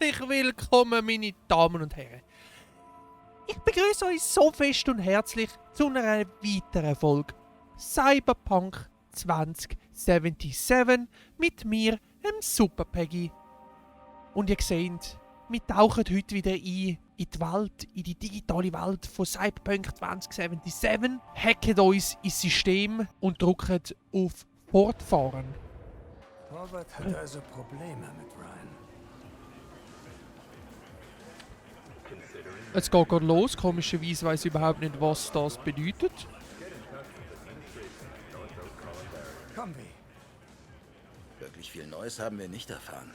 Herzlich willkommen, meine Damen und Herren. Ich begrüße euch so fest und herzlich zu einer weiteren Folge Cyberpunk 2077 mit mir, dem Super Peggy. Und ihr seht, wir tauchen heute wieder ein in die Welt, in die digitale Welt von Cyberpunk 2077, hacken uns ins System und drücken auf Fortfahren. Robert hat also Probleme mit Ryan. Es geht gerade los. Komischerweise weiss ich überhaupt nicht, was das bedeutet. Komm, wie? Wirklich viel Neues haben wir nicht erfahren.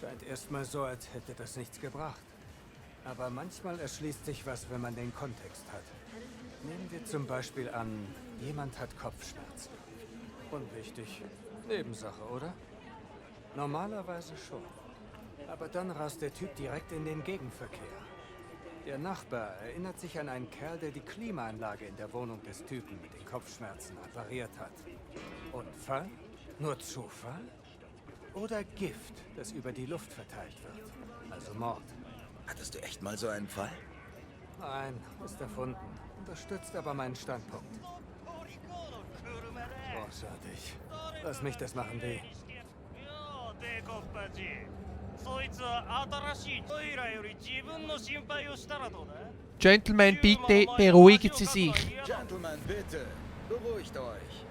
Scheint erstmal so, als hätte das nichts gebracht. Aber manchmal erschließt sich was, wenn man den Kontext hat. Nehmen wir zum Beispiel an, jemand hat Kopfschmerzen. Unwichtig. Nebensache, oder? Normalerweise schon. Aber dann rast der Typ direkt in den Gegenverkehr. Der Nachbar erinnert sich an einen Kerl, der die Klimaanlage in der Wohnung des Typen mit den Kopfschmerzen repariert hat. Unfall? Nur Zufall? Oder Gift, das über die Luft verteilt wird? Also Mord. Hattest du echt mal so einen Fall? Nein, ist erfunden. Unterstützt aber meinen Standpunkt. Großartig. Lass mich das machen, weh. Gentlemen, bitte beruhigen Sie sich. Gentlemen, bitte, beruhigt euch.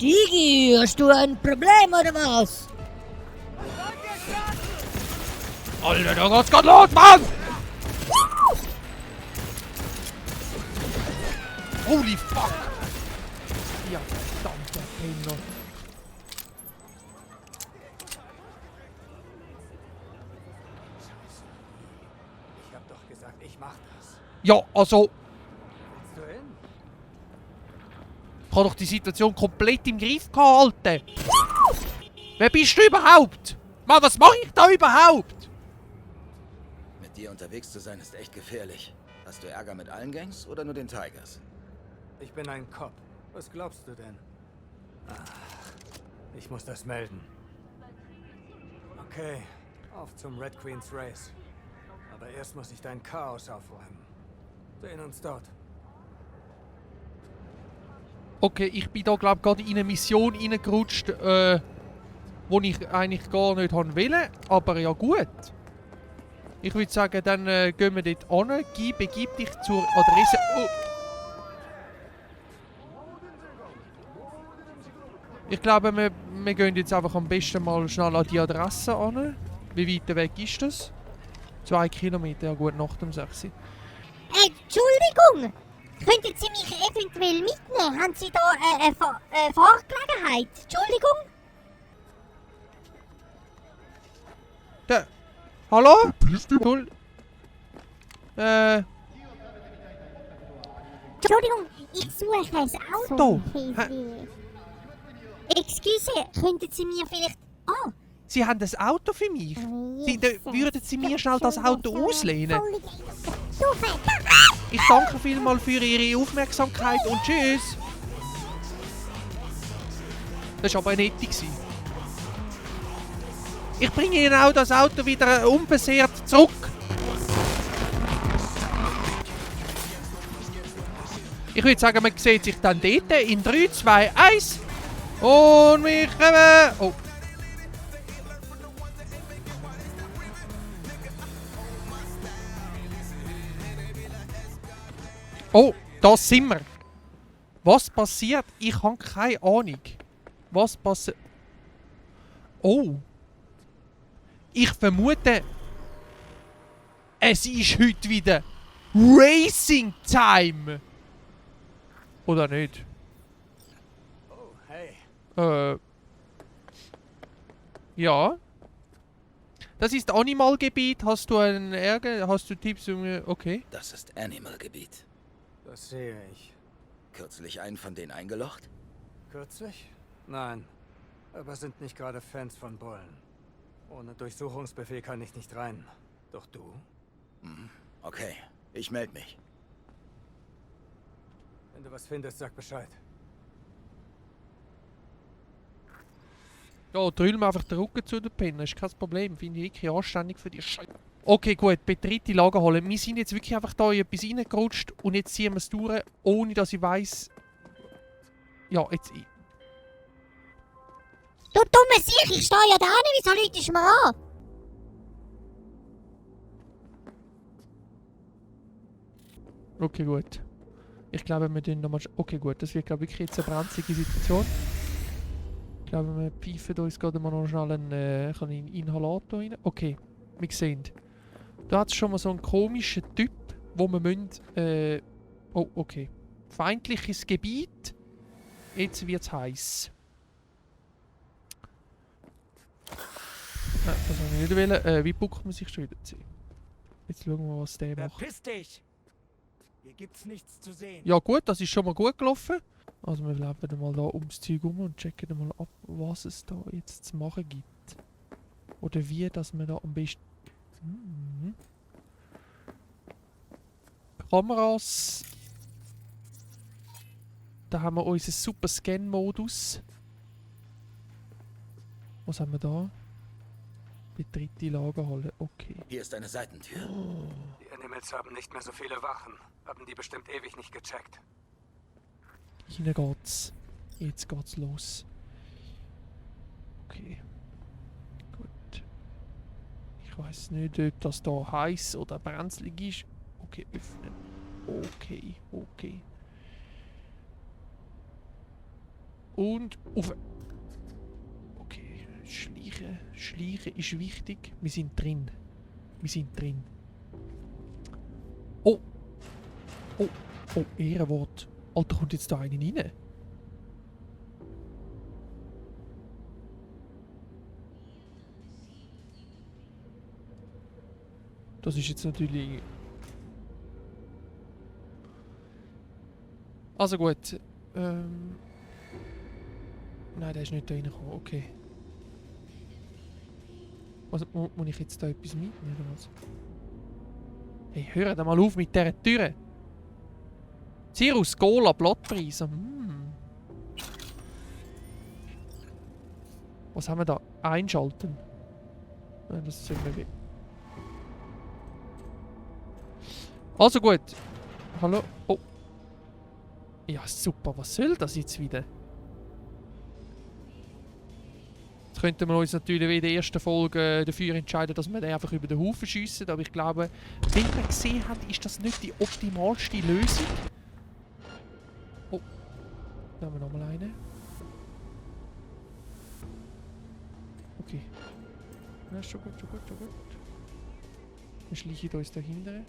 Digi, hast du ein Problem oder was? Alter, da geht's grad los, Mann! Holy fuck! Ja, verdammter Penner. Ich hab doch gesagt, ich mach das. Ja, also, Willst du hin? ich habe doch die Situation komplett im Griff gehalten. Wer bist du überhaupt? Mann, was mache ich da überhaupt? Mit dir unterwegs zu sein ist echt gefährlich. Hast du Ärger mit allen Gangs oder nur den Tigers? Ich bin ein Cop. Was glaubst du denn? Ich muss das melden. Okay, auf zum Red Queen's Race. Aber erst muss ich dein Chaos aufräumen. Sehen uns dort. Okay, ich bin da glaube gerade in eine Mission reingerutscht, wo ich eigentlich gar nicht wollte. Aber ja gut. Ich würde sagen, dann gehen wir dort hin. Begib dich zur Adresse. Oh. Ich glaube, wir gehen jetzt einfach am besten mal schnell an die Adresse an. Wie weit weg ist das? 2 Kilometer, ja gut, nach dem 6. Entschuldigung, könnten Sie mich eventuell mitnehmen? Haben Sie da eine Fahrgelegenheit? Entschuldigung? Da. Hallo? Entschuldigung, ich suche ein Auto. Excuse, könnten Sie mir vielleicht... Oh, Sie haben ein Auto für mich. Würden Sie mir schnell das Auto auslehnen? Ich danke vielmals für Ihre Aufmerksamkeit und tschüss. Das war aber nett. Ich bringe Ihnen auch das Auto wieder unversehrt zurück. Ich würde sagen, man sieht sich dann dort in 3, 2, 1. Und wir kommen... Oh. Oh, da sind wir. Was passiert? Ich habe keine Ahnung. Was passiert? Oh. Ich vermute, es ist heute wieder Racing Time. Oder nicht? Oh, hey. Ja. Das ist Animalgebiet. Hast du einen Ärger? Hast du Tipps? Okay. Das ist Animal-Gebiet. Das sehe ich. Kürzlich einen von denen eingelocht? Kürzlich? Nein. Aber sind nicht gerade Fans von Bullen. Ohne Durchsuchungsbefehl kann ich nicht rein. Doch du? Okay, ich melde mich. Wenn du was findest, sag Bescheid. Ja, drüll mir einfach den Rücken zu den Pinnen, ist kein Problem. Finde ich wirklich anständig für die Scheiße. Okay, gut, betritt die Lagerhalle. Wir sind jetzt wirklich einfach da in etwas reingerutscht und jetzt ziehen wir es durch, ohne dass ich weiss. Ja, jetzt. Du dumme Sicht, ich stehe ja da hin, wieso läutest du mir an? Okay, gut. Ich glaube, wir tun nochmal. Okay, gut, das wird, glaube ich, wirklich jetzt eine brenzlige Situation. Ich glaube, wir pfeifen uns gerade mal noch schnell einen Inhalator rein. Okay, wir sehen. Da hat es schon mal so einen komischen Typ, wo wir müssen. Oh, okay. Feindliches Gebiet. Jetzt wird es heiß. Nein, das wollte ich nicht wollen. Wie buckt man sich schon wieder zu? Jetzt schauen wir mal, was der macht. Verpiss dich! Hier gibt's nichts zu sehen. Ja gut, das ist schon mal gut gelaufen. Also wir laufen mal da ums Zeug um und checken mal ab, was es da jetzt zu machen gibt. Oder wie, dass wir da am besten... Kameras. Da haben wir unseren super Scan-Modus. Was haben wir da? Betritt die Lagerhalle. Okay. Hier ist eine Seitentür. Die Animals haben nicht mehr so viele Wachen. Haben die bestimmt ewig nicht gecheckt. Hinein geht's. Jetzt geht's los. Okay. Gut. Ich weiß nicht, ob das da heiß oder brenzlig ist. Okay, öffnen. Okay, okay. Und auf. Okay, schleichen. Schleichen ist wichtig. Wir sind drin. Wir sind drin. Oh! Oh! Oh, Ehrenwort. Alter, kommt jetzt da einer rein? Das ist jetzt natürlich... Also gut. Nein, der ist nicht da reingekommen. Okay. Was, muss ich jetzt da etwas mitnehmen oder was? Hey, hör da mal auf mit dieser Tür! Cirrus Cola Blattpreise. Was haben wir da? Einschalten. Nein, das sind wir weg. Also gut. Hallo? Oh. Ja, super. Was soll das jetzt wieder? Jetzt könnten wir uns natürlich wie in der ersten Folge dafür entscheiden, dass wir den einfach über den Haufen schiessen. Aber ich glaube, wie wir gesehen haben, ist das nicht die optimalste Lösung. Oh. Da haben wir nochmal eine. Okay. Ja, ist schon gut, schon gut, schon gut. Wir schleichen uns dahinter.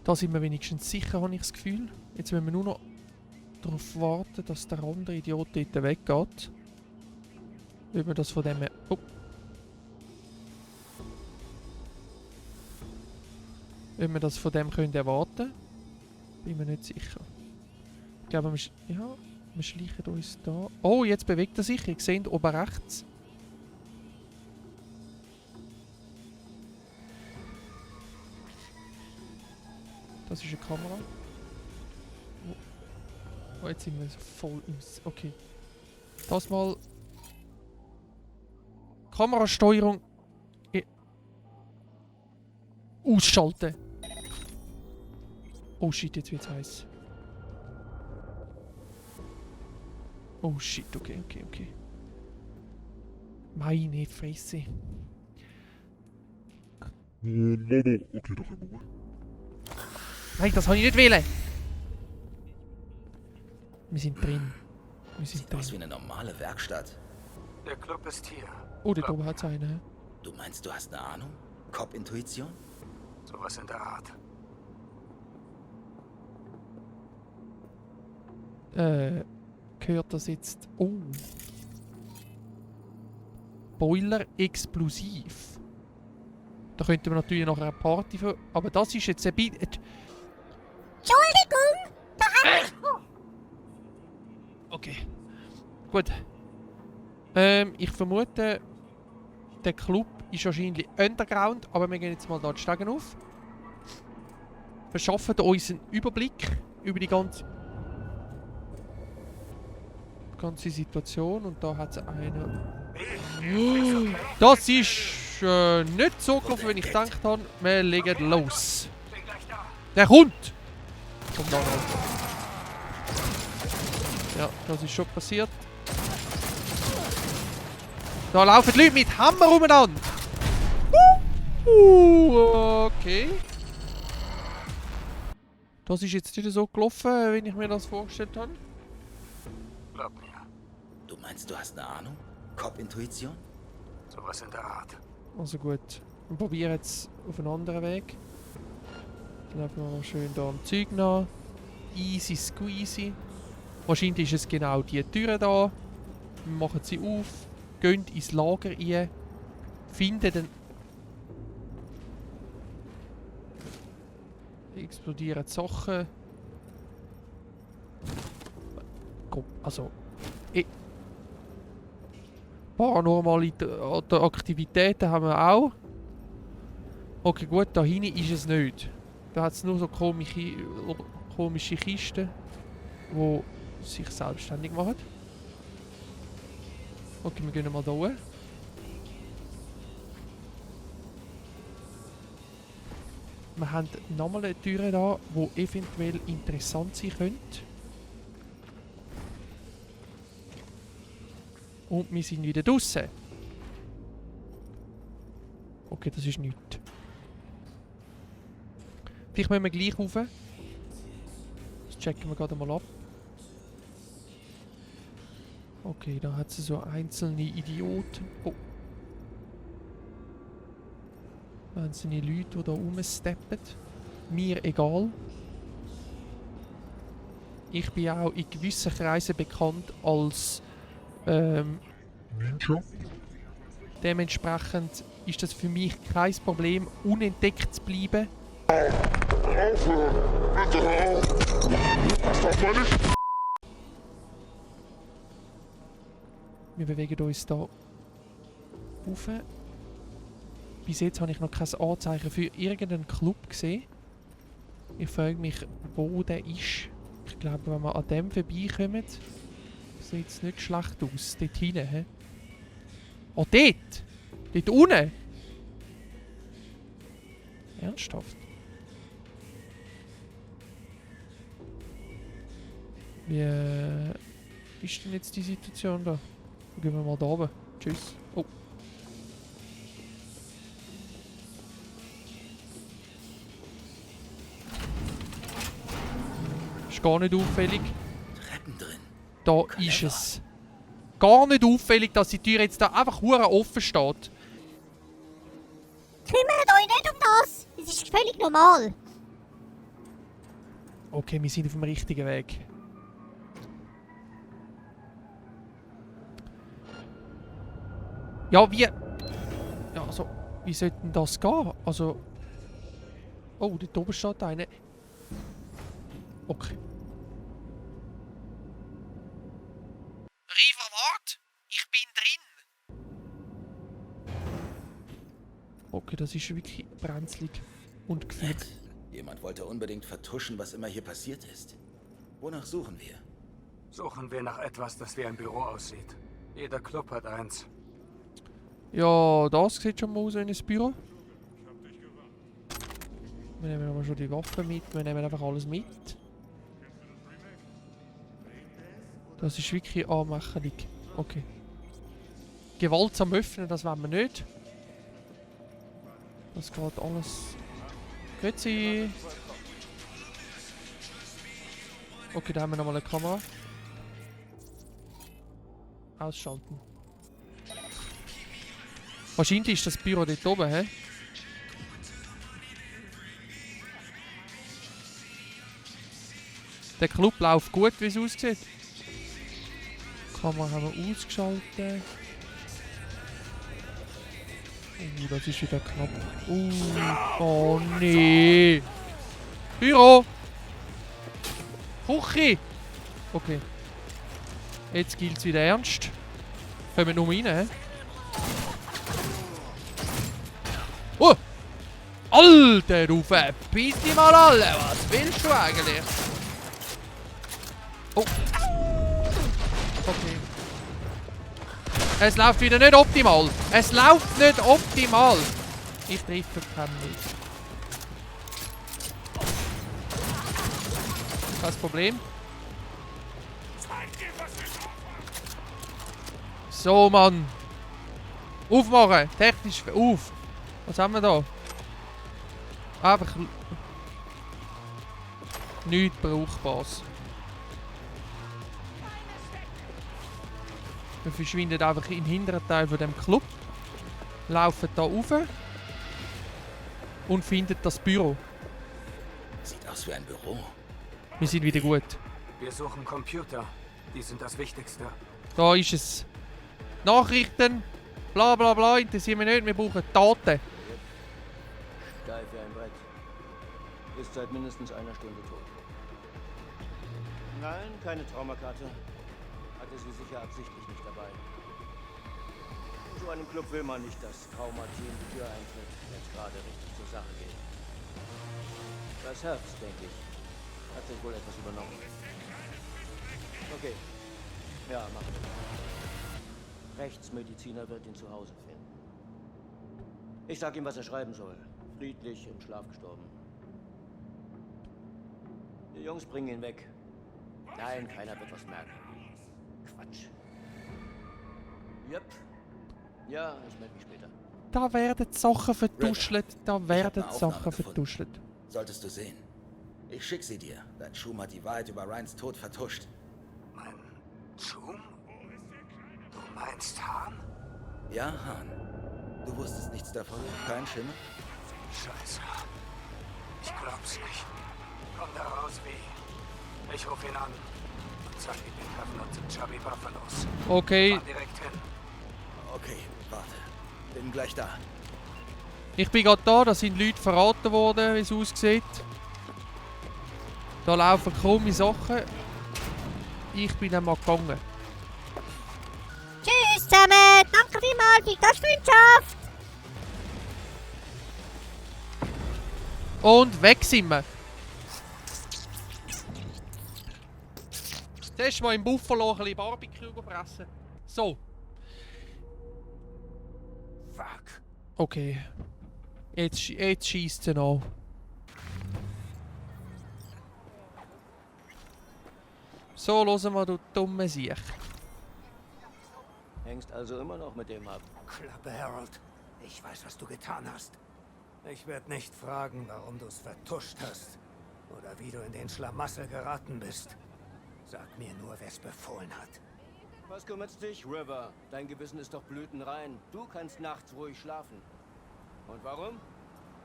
Da sind wir wenigstens sicher, habe ich das Gefühl. Jetzt müssen wir nur noch darauf warten, dass der andere Idiot dort weggeht. Ob wir das von dem... Oh. Ob wir das von dem können erwarten, bin mir nicht sicher. Ich glaube, wir schleichen uns da. Oh, jetzt bewegt er sich. Ihr seht oben rechts. Das ist eine Kamera. Oh, jetzt sind wir voll im... Okay. Das mal... Kamerasteuerung... Ausschalten. Oh shit, jetzt wird's heiß. Oh shit, okay. Meine Fresse. Okay, doch immer. Nein, das habe ich nicht wählen. Wir sind drin. Wir sind Sieht aus wie drin. eine normale Werkstatt. Der Club ist hier. Oh, da oben hat's einen. Du meinst, du hast eine Ahnung? Cop-Intuition? Sowas in der Art. Gehört das jetzt... Oh. Boiler explosiv. Da könnten wir natürlich noch eine Party für... Aber das ist jetzt ein bisschen... Entschuldigung! Da haben wir... Okay. Gut. Ich vermute, der Club ist wahrscheinlich underground, aber wir gehen jetzt mal da die Stegen auf. verschaffen uns einen Überblick über die ganze Situation. Und da hat es einen. Das ist nicht so gelaufen, wie ich gedacht habe. Wir legen los. Der kommt! Kommt da noch. Ja, das ist schon passiert. Da laufen die Leute mit Hammer umeinander. Okay. Das ist jetzt nicht so gelaufen, wie ich mir das vorgestellt habe. Glaub mir, Du meinst, du hast eine Ahnung? Cop-Intuition? sowas in der Art. Also gut. Wir probieren jetzt auf einen anderen Weg. Dann laufen wir mal schön hier am Zeug nach. Easy squeezy. Wahrscheinlich ist es genau die Tür da. Wir machen sie auf, gehen ins Lager rein, finden den. Explodieren die Sachen. Also. Paranormale Aktivitäten haben wir auch. Okay, gut, da hinten ist es nicht. Da hat es nur so komische Kisten, die sich selbstständig machen. Okay, wir gehen mal da hoch. Wir haben nochmal eine Tür da, die eventuell interessant sein könnte. Und wir sind wieder draußen. Okay, das ist nichts. Vielleicht müssen wir gleich rauf. Das checken wir gerade mal ab. Okay, da hat es so einzelne Idioten. Oh. Einzelne Leute, die da rumsteppen. Mir egal. Ich bin auch in gewissen Kreisen bekannt als Ninja? dementsprechend ist das für mich kein Problem, unentdeckt zu bleiben. Aufhören! Bitte hör auf! Sag mal nicht! Wir bewegen uns hier rauf. Bis jetzt habe ich noch kein Anzeichen für irgendeinen Club gesehen. Ich frage mich, wo der ist. Ich glaube, wenn wir an dem vorbeikommen, sieht es nicht schlecht aus. Dort hinten, hä? Oh, dort! Dort unten! Ernsthaft? Wie ist denn jetzt die Situation da? Gehen wir mal da oben. Tschüss. Oh. Ist gar nicht auffällig. Treppen drin. Da ist es. Gar nicht auffällig, dass die Tür jetzt da einfach hure offen steht. Kümmert euch nicht um das! Es ist völlig normal. Okay, wir sind auf dem richtigen Weg. Ja, wie... Ja, also... Wie sollte denn das gehen? Also... Oh, dort oben steht einer. Okay. Riva, wart! Ich bin drin! Okay, das ist wirklich brenzlig und gefährlich. Nett. Jemand wollte unbedingt vertuschen, was immer hier passiert ist. Wonach suchen wir? Suchen wir nach etwas, das wie ein Büro aussieht. Jeder Club hat eins. Ja, das sieht schon mal aus wie ein Büro. Wir nehmen aber schon die Waffen mit, wir nehmen einfach alles mit. Das ist wirklich anmächtig. Okay. Gewaltsam öffnen, das wollen wir nicht. Das geht alles. Grüezi! Okay, da haben wir nochmal eine Kamera. Ausschalten. Wahrscheinlich ist das Büro dort oben, hä? Der Club läuft gut, wie es aussieht. Die Kamera haben wir ausgeschaltet. Das ist wieder knapp. Oh nee. Büro! Küche! Okay. Jetzt gilt es wieder ernst. Können wir nur rein, hä? Oh! Alter, du verpiss dich mal alle! Was willst du eigentlich? Oh. Okay. Es läuft wieder nicht optimal. Es läuft nicht optimal. Ich treffe keinen nicht. Das Problem. So, Mann. Aufmachen. Technisch. Auf. Was haben wir da? Einfach. Nichts Brauchbares. Wir verschwinden einfach im hinteren Teil von dem Club. Laufen da rauf. Und finden das Büro. Sieht aus wie ein Büro. Wir sind wieder gut. Wir suchen Computer. Die sind das Wichtigste. Da ist es. Nachrichten. Bla bla bla. Interessiert mich nicht. Wir brauchen Daten. Steif wie ein Brett. Ist seit mindestens einer Stunde tot. Nein, keine Traumakarte. Hatte sie sicher absichtlich nicht dabei. In so einem Club will man nicht, dass Traumateam die Tür eintritt, wenn es gerade richtig zur Sache geht. Das Herz, denke ich, hat sich wohl etwas übernommen. Okay. Ja, machen wir. Rechtsmediziner wird ihn zu Hause finden. Ich sag ihm, was er schreiben soll. Friedlich im Schlaf gestorben. Die Jungs bringen ihn weg. Nein, keiner wird was merken. Quatsch. Yep. Ja, ich melde mich später. Da werden die Sachen vertuschelt. Da werden eine die Sachen Aufnahme gefunden. vertuschelt. Solltest du sehen. Ich schick sie dir. Dein Schum hat die Wahrheit über Ryans Tod vertuscht. Mein Zoom? Du meinst Hahn? Ja, Han. Du wusstest nichts davon? Kein Schimmer? Scheiße. Ich glaub's nicht. Komm da raus, wie? Ich ruf ihn an. Und sag ihm, wir treffen uns in Chubby Buffalos. Okay, Fahr direkt hin. Okay, warte. Bin gleich da. ich bin gerade da. Da sind Leute verraten worden, wie es aussieht. Da laufen krumme Sachen. Ich bin einmal gegangen. Tschüss zusammen. Danke vielmals für die Gastfreundschaft. Und weg sind wir. Zuerst mal im Buffalo ein bisschen Barbecue fressen. So. Fuck. Okay. Jetzt schießt er an. So, hören wir, du dumme Siech. Hängst also immer noch mit dem ab. Klappe, Harold. Ich weiß, was du getan hast. Ich werde nicht fragen, warum du es vertuscht hast. Oder wie du in den Schlamassel geraten bist. Sag mir nur, wer es befohlen hat. Was kümmert's dich, River? Dein Gewissen ist doch blütenrein. Du kannst nachts ruhig schlafen. Und warum?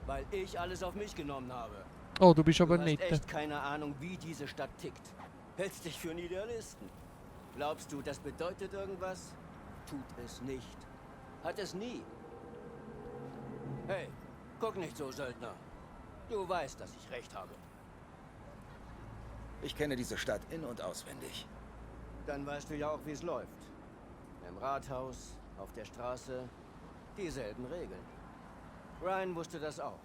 Weil ich alles auf mich genommen habe. Oh, du bist Du aber hast nicht. echt keine Ahnung, wie diese Stadt tickt. Hältst dich für einen Idealisten. Glaubst du, das bedeutet irgendwas? Tut es nicht. Hat es nie. Hey, guck nicht so, Söldner. Du weißt, dass ich recht habe. Ich kenne diese Stadt in- und auswendig. Dann weißt du ja auch, wie es läuft. Im Rathaus, auf der Straße, dieselben Regeln. Ryan wusste das auch.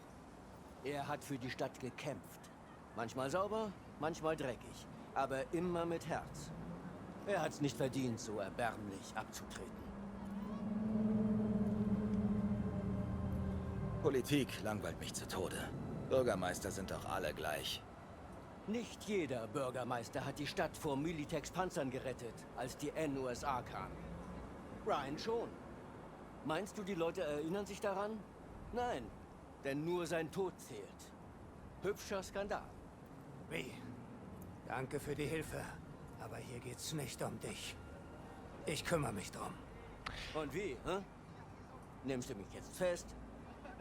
Er hat für die Stadt gekämpft. Manchmal sauber, manchmal dreckig, aber immer mit Herz. Er hat's nicht verdient, so erbärmlich abzutreten. Politik langweilt mich zu Tode. Bürgermeister sind doch alle gleich. Nicht jeder Bürgermeister hat die Stadt vor Militex Panzern gerettet, als die NUSA kam. Ryan schon. Meinst du, die Leute erinnern sich daran? Nein, denn nur sein Tod zählt. Hübscher Skandal. Wie? Danke für die Hilfe. Aber hier geht's nicht um dich. Ich kümmere mich drum. Und wie, hä? Nimmst du mich jetzt fest?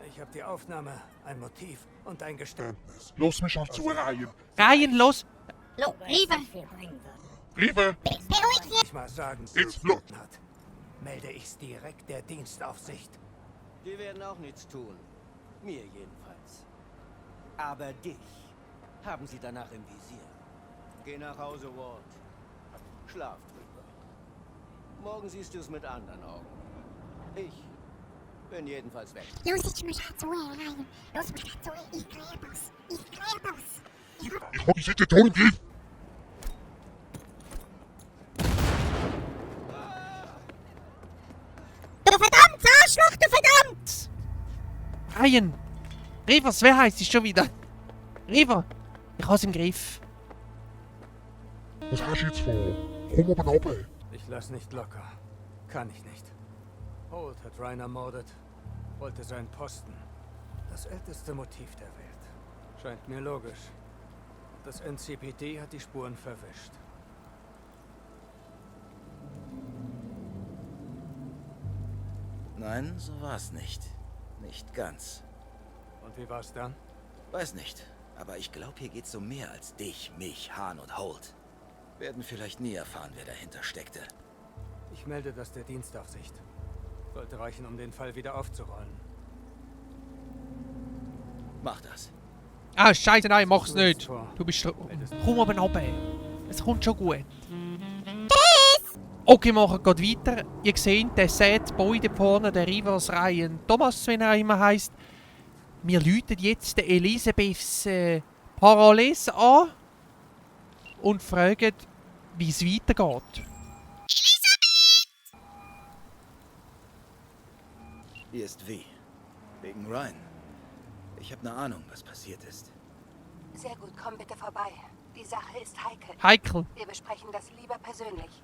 Ich habe die Aufnahme, ein Motiv und ein Geständnis. Lass mich halt zu, Ryan. Ryan, los! Lo, River. River, Beruhig dich. Ich mal sagen, Jetzt los. hat, melde ich's direkt der Dienstaufsicht. Die werden auch nichts tun. Mir jedenfalls. Aber dich haben sie danach im Visier. Geh nach Hause, Ward. Schlaf drüber. Morgen siehst du es mit anderen Augen. Ich Bin jedenfalls weg. Los, jetzt mal schnell zu, Ryan. Los, mal schnell zu, ich klär das. Ich klär das. Ich hab die Situation im Griff. Du verdammt, Arschloch, du verdammt! Ryan! Rivers, wer heißt es schon wieder? River! Ich hab's im Griff. Was hast du jetzt vor? Komm oben runter. Ich lass nicht locker. Kann ich nicht. Holt hat Ryan ermordet. Wollte seinen Posten. Das älteste Motiv der Welt. Scheint mir logisch. Das NCPD hat die Spuren verwischt. Nein, so war's nicht. Nicht ganz. Und wie war's dann? Weiß nicht. Aber ich glaube, hier geht's um mehr als dich, mich, Hahn und Holt. Werden vielleicht nie erfahren, wer dahinter steckte. Ich melde das der Dienstaufsicht. Sollte reichen, um den Fall wieder aufzurollen. Mach das. Ah, scheiße, nein, mach's Du jetzt nicht. vor. Du bist... Meldest- Komm oben runter. Es kommt schon gut. Okay, machen geht weiter. Ihr seht, der Sad Boy da vorne, der Rivers Ryan Thomas, wie er immer heisst. Wir läuten jetzt der Elisabeths Parallels an und fragen, wie es weitergeht. Hier ist wie. Wegen Ryan. Ich habe eine Ahnung, was passiert ist. Sehr gut, komm bitte vorbei. Die Sache ist heikel. Heikel, Wir besprechen das lieber persönlich.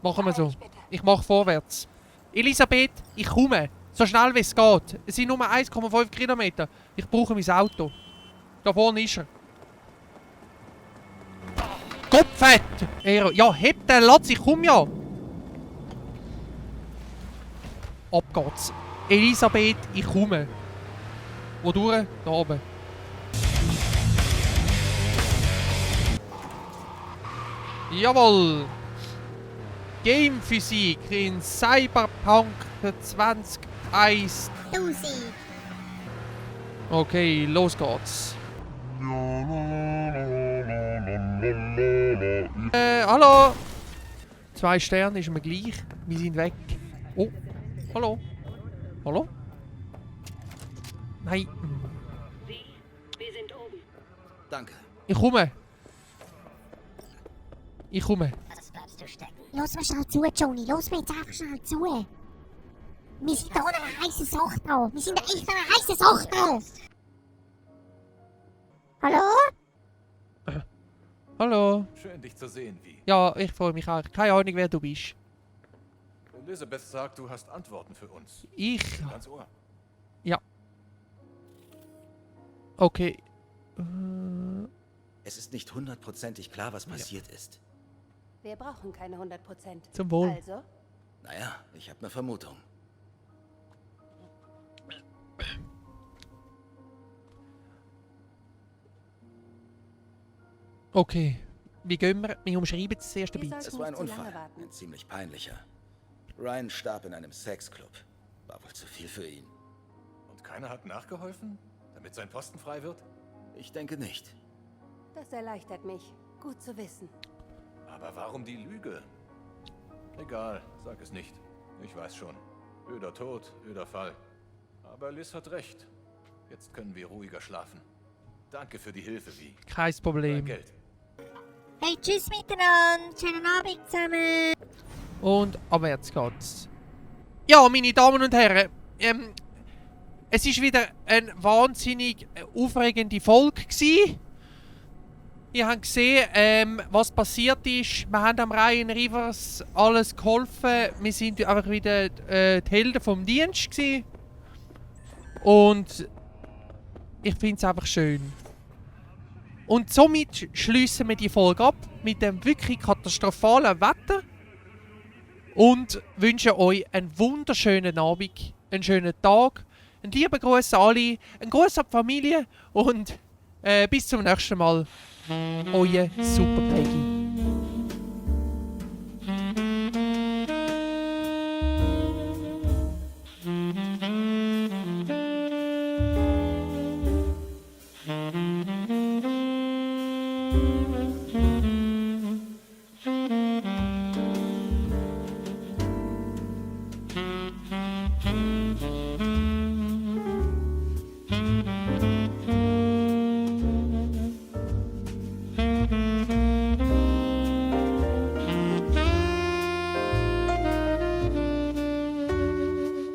machen wir so. Ich bitte. Ich mache vorwärts. Elisabeth, ich komme. So schnell wie es geht. Es sind nur 1,5 Kilometer. Ich brauche mein Auto. Da vorne ist er. Kopfett! Ja, heb den Latz, ich komm ja. Ab geht's. Elisabeth, ich komme. Wodurch? Da oben. Jawohl! Game Physik in Cyberpunk 2021. Dusi. Okay, los geht's. Hallo! 2 Sterne ist mir gleich. Wir sind weg. Oh, hallo. Hallo? Nein. Danke. Ich komme. Ich komme. Das bleibst du stecken. Los mal schnell zu, Johnny. Los mir jetzt einfach schnell zu. Wir sind da an einer heißen Sache dran. Wir sind da echt an einer heißen Sache dran. Hallo? Hallo. Schön, dich zu sehen, wie. Ja, ich freue mich auch. Keine Ahnung, wer du bist. Elizabeth sagt, du hast Antworten für uns. Ich? Ganz Ohr. Okay. Es ist nicht hundertprozentig klar, was passiert ist. Wir brauchen keine 100%. Zum Wohl. Also, Naja, ich habe eine Vermutung. Okay. Wie gehen wir? Wir umschreiben das erste Wir Bit. sollten Es war ein nicht zu lange Unfall. warten. Ein ziemlich peinlicher. Ryan starb in einem Sexclub. War wohl zu viel für ihn. Und keiner hat nachgeholfen, damit sein Posten frei wird? Ich denke nicht. Das erleichtert mich. Gut zu wissen. Aber warum die Lüge? Egal, sag es nicht. Ich weiß schon. Öder Tod, öder Fall. Aber Liz hat recht. Jetzt können wir ruhiger schlafen. Danke für die Hilfe, wie. Kein Dein Problem. Geld. Hey, tschüss miteinander. Schönen Abend zusammen. Und abwärts geht's. Ja, meine Damen und Herren. Es ist wieder eine wahnsinnig aufregende Folge gewesen. Ihr habt gesehen, was passiert ist. Wir haben am Ryan Rivers alles geholfen. Wir sind einfach wieder die Helden vom Dienst gewesen. Und ich finde es einfach schön. Und somit schließen wir die Folge ab mit dem wirklich katastrophalen Wetter. Und wünschen euch einen wunderschönen Abend, einen schönen Tag. Einen lieben Gruß an alle, einen Gruß an die Familie und bis zum nächsten Mal. Euer Super Peggy.